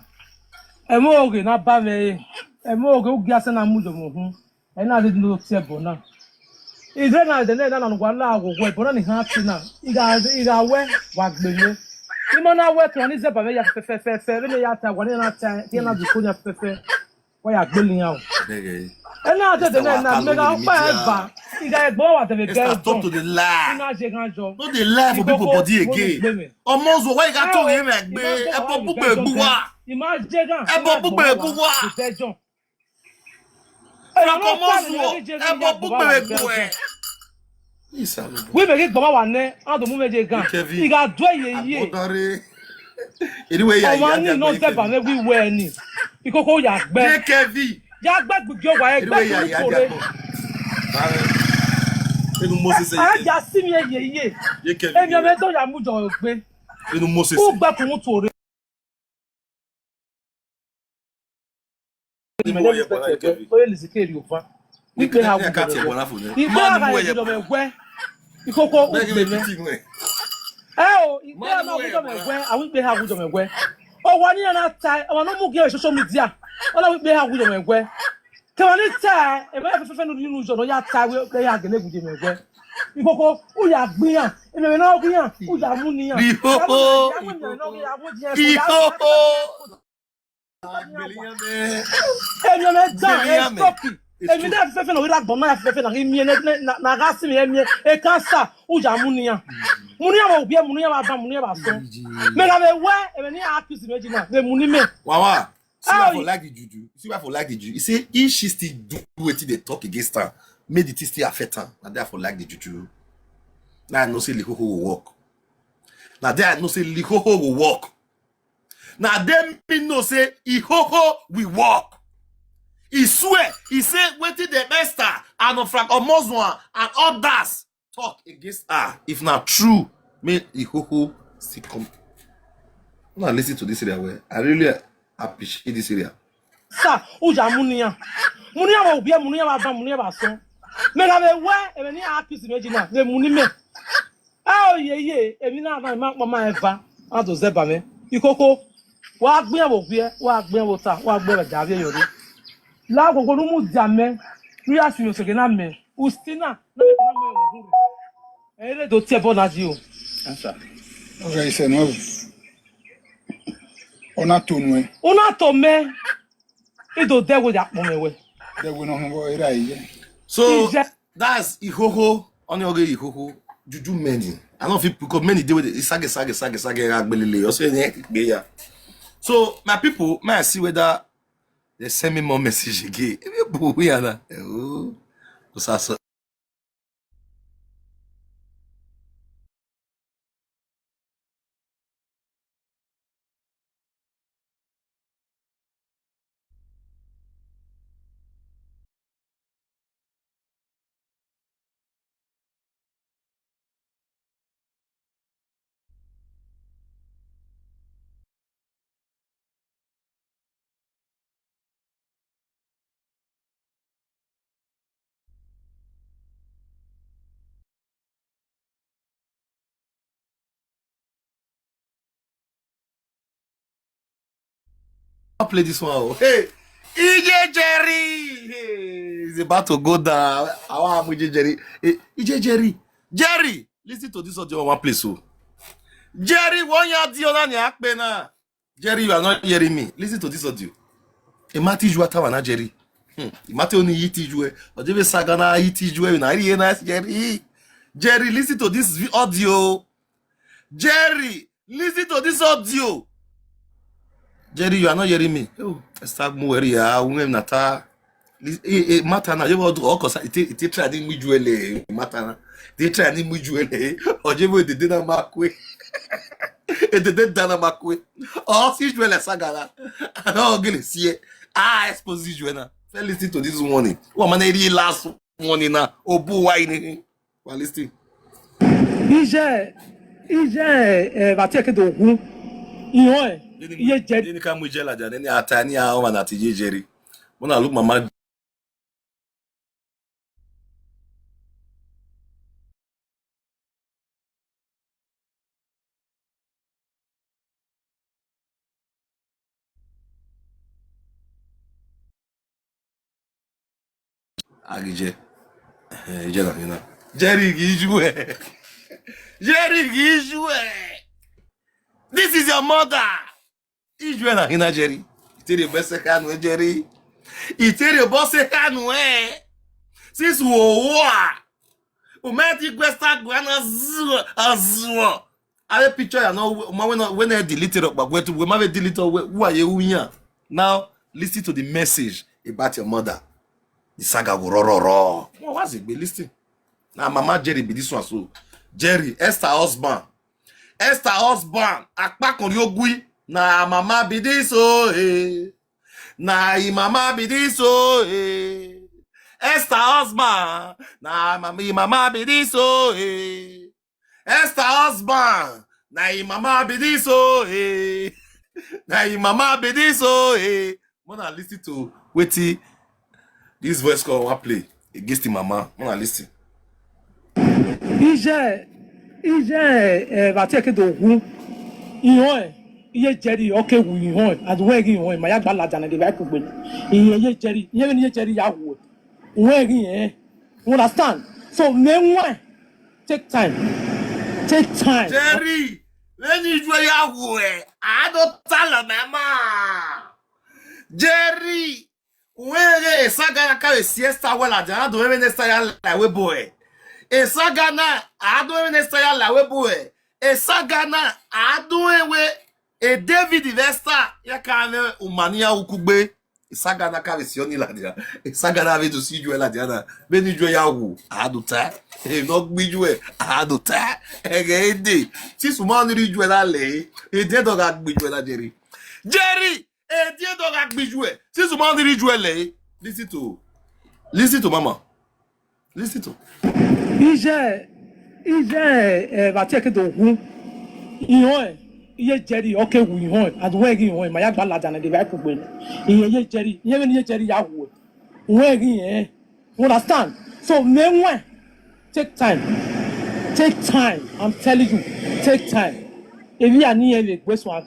Ẹmwẹ oghe na ba mwẹ re. Ẹmwẹ oghe u gia sẹ na mu do mo hu. Ẹ na dede ne ọ tie ẹbọ na. Izẹ na, ẹdẹ na, na ne uwa la gho wẹ, ẹbọ na ni han tie na. I gha, I gha wẹ, wa gbe ye. I ma na wẹ, kẹ ọni zẹ ba mwẹ ya fẹfẹfẹfẹ, vbene ya ta, wa ne na ta, te na du ko nia fẹfẹfẹ, wa ya gbele iran o. Ẹ na dede na, na, mẹ gha ọkpa ẹba, I gha ẹgbẹ wa dẹmwẹ gẹ ẹdọn. I na je ghan jọ. No dey lie for people body again. Ọmọ zọ, wa I gha to ghe mwẹ gbe, ẹbọ gbugbe gbu wa. I ma je ghan. Ẹbọ gbugbe gbu wa. Ẹbọ bugbe vbe gbe uẹ. Wẹ mẹ ghi gbọmọ wa nẹ, a do mu mwẹ je gan. Ikevi. I gha do ye ye. Abọdare. Eriwe ya ọmwa ya ni nọ zẹba mwẹ wẹ iwẹ ni. Ikoko ya gbe. Ikevi. Ya gbe gbigio wa ẹgbẹ. Eriwe ya ya diagbọn. Enu Moses. A ya si mi ye ye. Ikevi. Emi ọmọ ẹdọ ya mu jọ gbe. Enu Moses. U gbe kun mu tuorre. Oye Lizzie Kelu ova. Ikpe ha wu jọ mẹ wẹ. Ikpe ha wu jọ mẹ wẹ. Ikoko ugbe mẹ. Ẹ o, ikpe ha wu jọ mẹ wẹ. Awu ikpe ha wu jọ mẹ wẹ. Ọwa ni na ta, ọwa no mu gie social media. Ọna wu ikpe ha wu jọ mẹ wẹ. Kẹmẹ ni ta, ẹmwẹ fẹfẹfẹ ne unu jọ ne ọ ya ta wẹ, ya gele gu jọ mẹ wẹ. Ikoko, u ya gbe iran, emwi ne ọ gbe iran, u ya mu ne iran. Ikoko. Ikoko. Emwi ọmọ dan, ẹ stop. Emwi na fẹfẹ na, wẹ ra gbọn na fẹfẹ na, ghi miẹn ne, na, na gha si emwi, emwi, e cancer, u ya mu ne iran. Mu ne iran vbe owiẹ, mu ne iran vbe aban, mu ne iran vbe asọn. Mẹ gha vbe wẹ, emwi ne iran accuse mẹ ji na, vbe mu ne imẹ. Wawa. See why I for like the juju. See why I for like the juju. He say if she still do wetin they talk against her, make the thing still affect her. Na there I for like the juju. Now I know say Likoko will work. Na there I know say Likoko will work. Na there me know say Ikoko will work. He swear, he say wetin the master and Frank Omozwan and others talk against her. If na true, make Ikoko still come. Una listen to this area well. I really appreciate this area. Sa, u ya mu ne iran. Mu ne iran vbe owiẹ, mu ne iran vbe aban, mu ne iran vbe asọn. Mẹ gha vbe wẹ, emwi ne iran accuse mẹ ji na, vbe mu ne imẹ. Ẹ o ye ye, emwi na na ima kpama eva, a do zẹ ba mwẹ. Ikoko, wa gbe iran vbe owiẹ, wa gbe iran vbe ota, wa gbe iran vbe da vbe yọ re. La gogo ne u mudia mẹ, ne u ya sunu oseghe na mẹ. Ustina, na mẹ kina mẹ vbe ohu rre. Ẹ i re do tie ẹbọ na yi o. Asa. Ọ ghe isẹ nọ ẹvbo. Ọ na to nuẹn. U na to mẹ. I do dẹ ẹvbo ya kpọnmwẹ wẹ. Dẹ ẹvbo ne ọ họn vbọ, erha ye. So, that's Ihoho. Ọni ọ ghe Ihoho. Juju many. I don't feel because many dey with Isage, Isage, Isage, Isage, gha gbelele. Ọ sẹ ne gbe ya. So, my people, may I see whether they send me more message again. If you boo, we are na. Oh, so, so. I'll play this one. Oh. Hey, E J Jerry. Hey, it's about to go down. I want E J Jerry. Hey, E J Jerry. Jerry, listen to this audio one place. Oh. Jerry, one year deal on your akpe na. Jerry, you are not hearing me. Listen to this audio. Emati ju atawa na Jerry. Hmm. Emati oni yi ti ju e. Oje vbe saga na yi ti ju e na ri nice Jerry. Jerry, listen to this vi- audio. Jerry, listen to this audio. Jerry, you are not hearing me. Oh, Esther mu wẹrẹ ya, uwẹ na ta. Lis- e- e- mata na, yevbe ọ kọsa, ite ite try ni mu ijuẹlẹ mata na. Ite try ni mu ijuẹlẹ. Ọ je vbe edede na ma kue. Edede da na ma kue. Ọ si ijuẹlẹ sagara. Ana ọ gele si ẹ. A expose ijuẹ na. First listen to this warning. Wa ma na eri last warning na. Obu wa ini. Wa listen. Ije, ije, eh, vbe a tie ke do hu. Ihọn ẹ, iye jẹ. Ni ka mu ije ladian, ni a ta, ni a ọmwa na ti ye jẹri. Mona look mama. Agije. Eh, ije na hina. Jerry ghi iju ẹ. Jerry ghi iju ẹ. This is your mother. Iju ẹ na hina Jerry. Itere bọ ẹse khanu ẹ Jerry. Itere bọ ẹse khanu ẹ. Since wo wo a. U ma ti gue Instagram na zuọ, azuọ. Avbe picture ya nọ, ma wẹ nọ, wẹ na delete rhọkpa, wẹ tu, wẹ ma vbe delete ọ, wẹ, wa ye ru yan. Now, listen to the message about your mother. The saga go rọ, rọ, rọ. Wa, wa zegbe, listen. Na mama Jerry be this one so. Jerry, Esther husband. Esther husband, akpakọnriogui. Na mama be this o, eh. Na i mama be this o, eh. Esther husband, na mama, i mama be this o, eh. Esther husband, na i mama be this o, eh. Na i mama be this o, eh. Mona listen to wetin this voice call wan play against him mama. Mona listen. Ije, ije, eh, vbe a tie ke do hu. Ihọn ẹ, iye Jerry, ọ ke wu ihọn ẹ, and wẹ ghi ihọn ẹ, ma ya gba ladian na ghe vbe a kugbe. Iye, iye Jerry, iye vbene iye Jerry ya wu ẹ. Wẹ ghi ẹ. You understand? So, me wẹ, take time. Take time. Jerry, vbene iye ya wu ẹ, a do talọ mẹ ma. Jerry, wẹ ghe esaga na ka vbe si Esther wẹ ladian, a do vbene Esther ya la ẹvbo ẹ. Esaga na, a do vbene Esther ya la ẹvbo ẹ. Esaga na, a do wẹ e David vbe Esther ya ka mwẹ uma ne iran ru kugbe. Esaga na ka vbe si ọni ladian. Esaga na vbe do si ijuẹ ladian na. Vbene ijuẹ ya wu, a do ta. Emwi ne ọ gbe ijuẹ, a do ta. Ẹghẹ e dee. Since u ma ni rhie ijuẹ na lẹ, e diẹ dọ gha gbe ijuẹ na Jerry. Jerry, e diẹ dọ gha gbe ijuẹ. Since u ma ni rhie ijuẹ lẹ. Listen to. Listen to mama. Listen to. Ije, ije, eh, vbe a tie ke do hu. Ihọn ẹ, iye Jerry, ọ ke wu ihọn ẹ, and wẹ ghi ihọn ẹ, ma ya gba ladian na ghe vbe a kugbe. Iye, iye Jerry, iye vbene iye Jerry ya wu ẹ. Wẹ ghi ẹ. You understand? So, me wẹ, take time. Take time. I'm telling you, take time. If you are near the best one,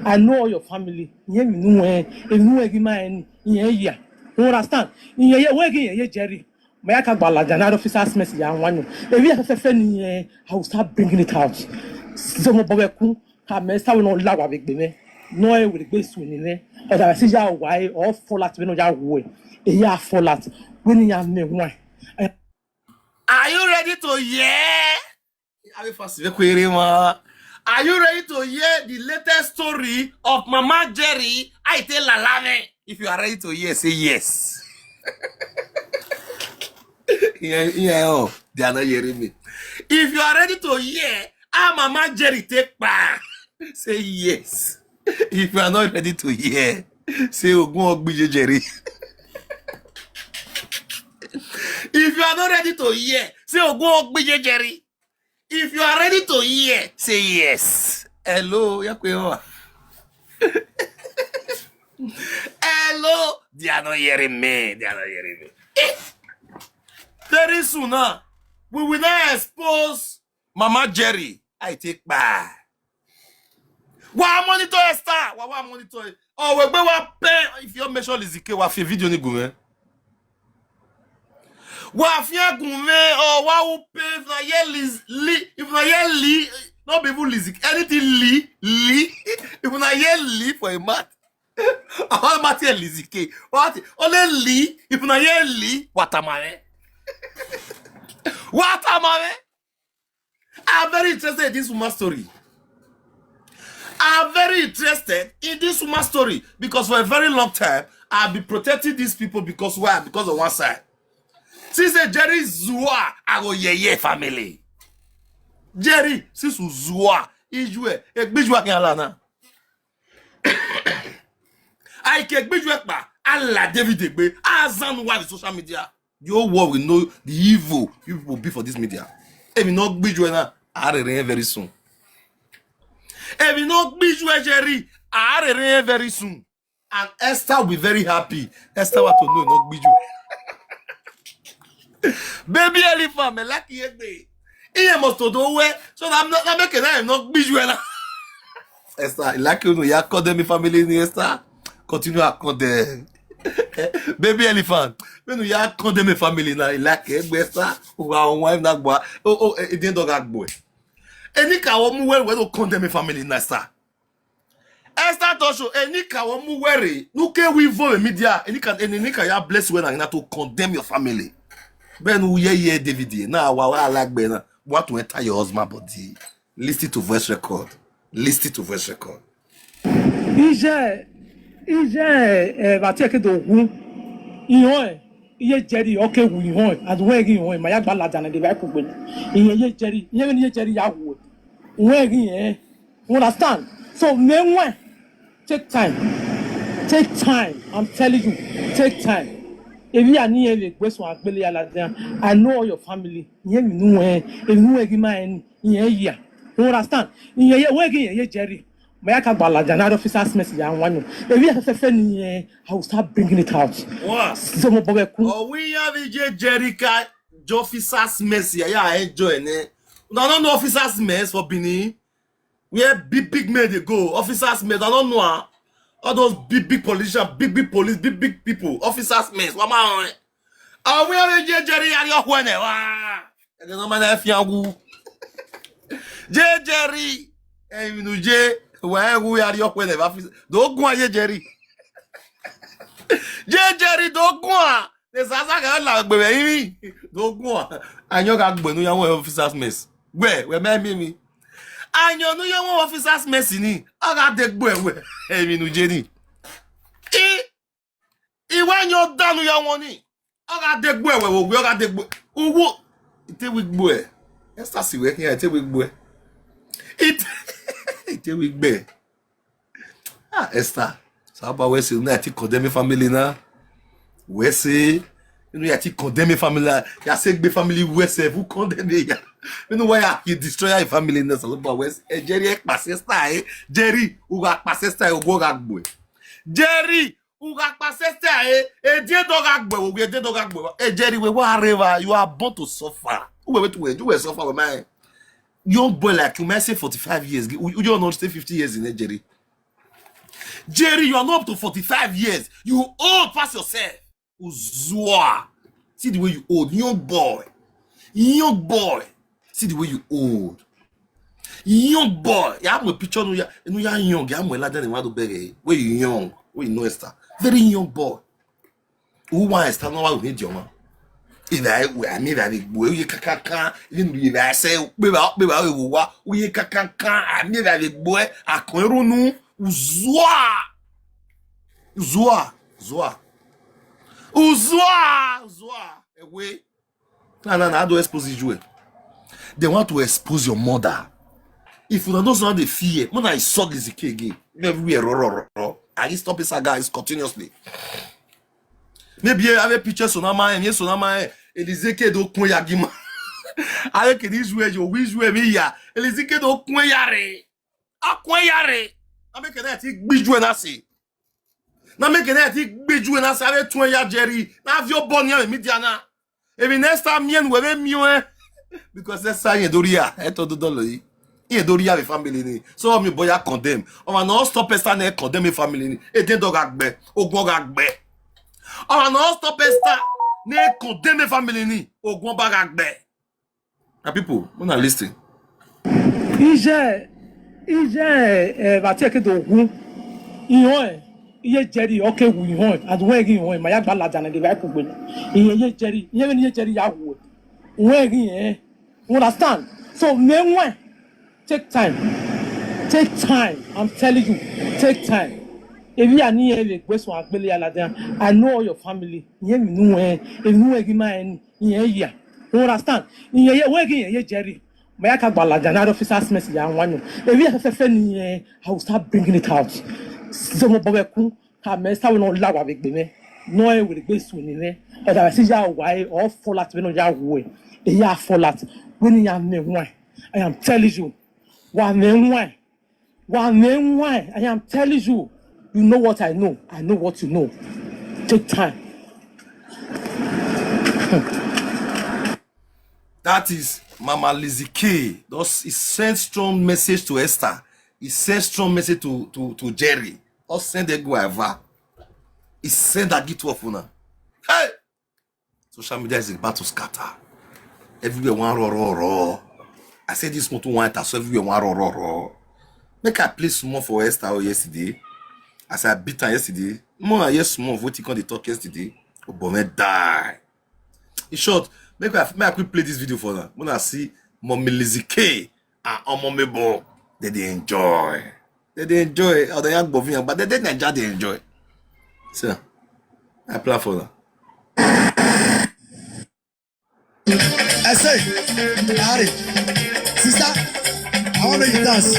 I know all your family. Iye mi nu ẹ, emi nu ẹ ghi ma ẹ ni, iye ya. You understand? Iye, iye, wẹ ghi iye, iye Jerry. Ma ya ka gba ladian na, officers mess ya wan. If you have a ni, eh, I will start bringing it out. Zọmọ bọbẹ ku, ka mẹ sa wẹ ne ọ la wa vbe egbe mwẹ, ne ọ rẹn wẹ egbe su ni mwẹ, ọ da si ya wa ẹre, ọ fọlat vbene ọ ya wu ẹre, e ya fọlat, wẹ ne iran mẹ wan. Are you ready to hear? Are you ready to hear the latest story of Mama Jerry? I tell Lalame. If you are ready to hear, say yes. Yeah, yeah, oh, they are not hearing me. If you are ready to hear how Mama Jerry take pa, say yes. If you are not ready to hear, say Ogun Ogbije Jerry. If you are not ready to hear, say Ogun Ogbije Jerry. If you are ready to hear, say yes. Hello, Yakwewa. Hello, they are not hearing me. They are not hearing me. Eh, very soon now, we will now expose Mama Jerry. I take back. Wa monitor Esther. Wa wa monitor. Oh, we gbe wa pen. If you mention Lizzie K, wa fi video ni gu mwẹ. Wa fian gun mwẹ, ọ wa wu pe if na ye li, li, if na ye li, not be even li, anything li, li, if na ye li for a month. All matter Lizzie K. What? Only li, if na ye li, wa tama mwẹ. Wa tama mwẹ. I'm very interested in this woman's story. I'm very interested in this woman's story because for a very long time, I've been protecting these people because why? Because of one side. Since Jerry zua, I go yeye family. Jerry, since u zua, ijue, egbe ijue khin a la na. A ke egbe ijue kpa, a la David egbe, a zan uwa vbe social media. The whole world will know the evil you people be for this media. Emwi ne ọ gbe ijue na, a rherhe irẹn very soon. Emwi ne ọ gbe ijue Jerry, a rherhe irẹn very soon. And Esther will be very happy. Esther wa to know ne ọ gbe ijue. Baby Elephant, mẹ like ye egbe. Iye must to do well. So na, na make na no gbe ijue na. Esther, I like you, no, ya condemn family ni, Esther. Continue to condemn. Baby Elephant, when you ya condemn family na, I like egbe, Esther. Wa wan na gba. Oh, oh, e de do ga gbo. Enikaro mu wẹ, wẹ do condemn family na, Esther. Esther Tosho, enikaro mu wẹ rre, ne u ke wi vo vbe media, enikaro, enikaro ya bless wẹ na, na to condemn your family. Bẹghe ne u yeye David ye, na wa wa la egbe na, what to enter your husband body. Listen to voice record. Listen to voice record. Iye, iye, eh, vbe a tie ke do wu. Ihọn, iye Jerry, ọ ke wu ihọn, and wẹ ghi ihọn, ma ya gba ladian ne de ba kugbe. Iye, iye Jerry, iye vbene iye Jerry ya wu. Wẹ ghi, eh. You understand? So, me wan, take time. Take time. I'm telling you, take time. If you are near the best one, really, I know all your family. Iye mi nu, eh, if you give my any, iye, yeah. You understand? Iye, yeah, wẹ ghi, iye Jerry. Mẹ ya ka gba ladian na officers mess ya wan. Emwi fẹfẹfẹ ni, eh, I will start bringing it out. What? Zọmọ bọbẹ ku. Ọ wẹ iran vbe ye Jerry ka ye officers mess ya, ya enjoy nẹ. Una no know officers mess for Benin. Where big, big men dey go, officers mess, una no know am. All those big, big politicians, big, big police, big, big people, officers mess. Wa ma rẹn. Ọ wẹ iran vbe ye Jerry ya rrie ọkhuẹ nẹ wa. Ẹghẹ ne ọ ma na fian wu. Ye Jerry, emwi ne u ye, wa rẹn wu ya rrie ọkhuẹ nẹ vbe office. Do guan ye Jerry. Ye Jerry, do guan. Ne Zaza gha la egbe vbe ẹrinmwi. Do guan. Ayọn gha gbe ne u ya wan officers mess. Wẹ, wẹ ma miẹn emwi. Ayọn ne u ya wan officers mess ni, ọ gha de gbe wẹ. Emwi ne u ye ni. I I wẹ yan ọda ne u ya wọn ni, ọ gha de gbe wẹ vbe owie, ọ gha de gbe uwu. I te wi gbe. Esther si wẹ khian, i te wi gbe. I te, i te wi gbe. Ah, Esther, Osanobua wẹ sẹ, unu ya ti condemn family na. Wẹ sẹ, unu ya ti condemn family na. Ya sẹ egbe family wẹ sẹ, who condemn ya? Unu wa ya, you destroy your family na, Osanobua wẹ sẹ. Eh, Jerry, ẹ kpa Esther, eh. Jerry, u gha kpa Esther, eh, ogun ọ gha gbe. Jerry, u gha kpa Esther, eh, ediẹn do gha gbe, owie ediẹn do gha gbe. Eh, Jerry, wẹ wa rre evba, you are born to suffer. Uwẹ vbe tu wẹ, you were suffer, wẹ ma. Young boy like you, man, say forty-five years, you, you don't know, say fifty years in there, Jerry. Jerry, you are not up to forty-five years. You old past yourself. Uzua. See the way you old. Young boy. Young boy. See the way you old. Young boy, ya mu picture nu ya, nu ya young, ya mu ladian ne wa do bẹghe. We young, we no Esther. Very young boy. Uwa Esther no wa ru ni diọmwa. Eva we ami eva vbe gbo, uye kakankan, even uye eva ẹse, ukpe eva, ukpe eva vbe wa, uye kakankan, ami eva vbe gbo, akọn eru nu, uzua. Uzua, uzua. Uzua, uzua. Ewe. Na, na, na, I do expose you. They want to expose your mother. If una know someone dey fear, una suck Lizzy K again. Everywhere, ro, ro, ro, ro. And he stop his saga is continuously. Maybe I have a picture, so now my, yes, so now my, Lizzy K do kun ya gima. I can this way, you wish way me ya. Lizzy K do kun ya re. A kun ya re. Na make that he gbiju na say. Na make that he gbiju na say, I tun ya Jerry. Na vio bọ ni ame media na. If next time me and we me, because that's sign do ria. E to do dolo yi. E do ria vbe family ni. So mi boy ya condemn. Ọmwa no stop Esther ne condemn family ni. E den do gha gbe. Ogun gha gbe. Ọmwa no stop Esther ne condemn family ni. Ogun ba gha gbe. My people, una listen. Iye, iye, eh, vbe a tie ke do hu. Ihọn, iye Jerry, ọ ke wu ihọn, and wẹ ghi ihọn, ma ya gba ladian ne vbe a kugbe. Iye, iye Jerry, iye vbene iye Jerry ya wu. Wẹ ghi, eh. You understand? So, me wẹ, take time. Take time. I'm telling you, take time. If you are near a gbẹsun agbele ya ladian, I know all your family. Iye mi nu wẹ, if nu wẹ ghi ma ẹni. Iye ya. You understand? Iye ye, wẹ ghi iye Jerry. Ma ya ka gba ladian na officers mess ya wan yo. Evi fẹfẹfẹ ni, eh, I will start bringing it out. Zọmọ bọ vbe kun, ka mẹ sa wẹ nọ la wa vbe gbe mẹ. Nọ e wẹ gbe su ni mẹ. Ọ da si ya wa e, ọ fọlat vbe nọ ya wu e. E ya fọlat. Wẹ ni ya mẹ wan. I am telling you. Wa mẹ wan. Wa mẹ wan, I am telling you, you know what I know, I know what you know. Take time. That is Mama Lizzy K. Just, he sent strong message to Esther. He sent strong message to, to, to Jerry. Or send a go ever. He sent that gift to Ofuna. Hey! Social media is about to scatter. Everywhere wan ro, ro, ro. I say this one too wan enter, so everywhere wan ro, ro, ro. Make I play small for Esther o yesterday. As I beat her yesterday, more I hear small of wetin come dey talk yesterday. Obo me die. In short, make I, make I quick play this video for una. Una see Mommy Lizzy K and Omo Mabel. They dey enjoy. They dey enjoy. Or they agbovin, but they dey Naija dey enjoy. So, I plan for them. I say, Harry, sister, I want to make you dance.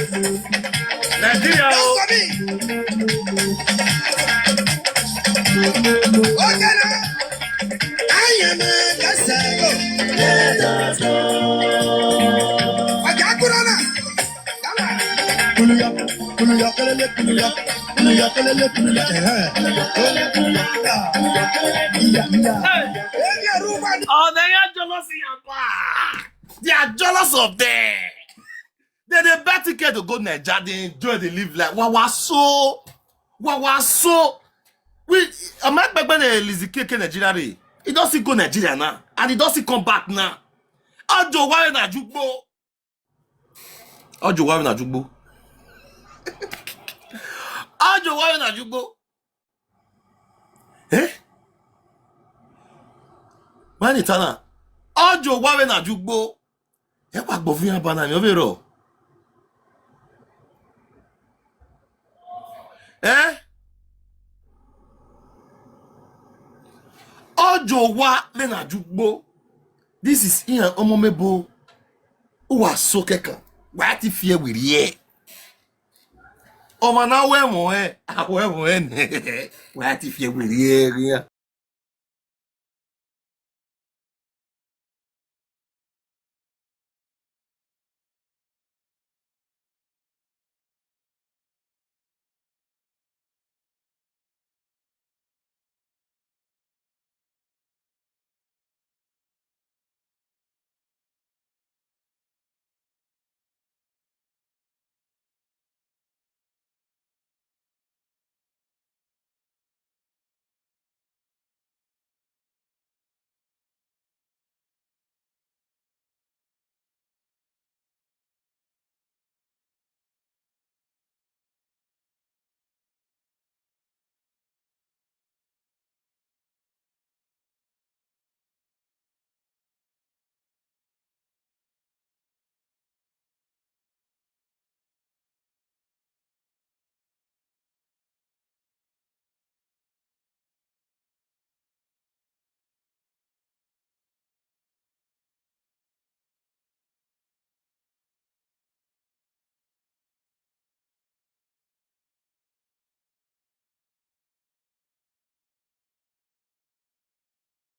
Nigeria, dance for me. Okay, now. I am a dancer. Let us go. Okay, I put on a. Kuluya, kuluya, kelele, kuluya. Kuluya, kelele, kuluya, eh. Iya, iya. Hey. Hey, they are jealous in your bar. They are jealous of them. They, they buy ticket to go Nigeria. They enjoy, they live life. Wa, wa so. Wa, wa so. We, am I expecting a Lizzy K K Nigeria re? He doesn't go Nigeria now. And he doesn't come back now. Ajo wa na jugbo. Ajo wa na jugbo. Ajo wa na jugbo. Eh? Mani tana. Ajo wa na jugbo. E wa gbọ fi yan bana mi overo. Eh? Ajo wa na jugbo. This is Ian Omo Mabel. Uwa so kekan. Wa ti fi ẹre werriẹ. Ọmwa na wẹ ẹmwẹ ọnrẹn, a wẹ ẹmwẹ ọnrẹn nẹ. Wa ti fi ẹre werriẹ iran.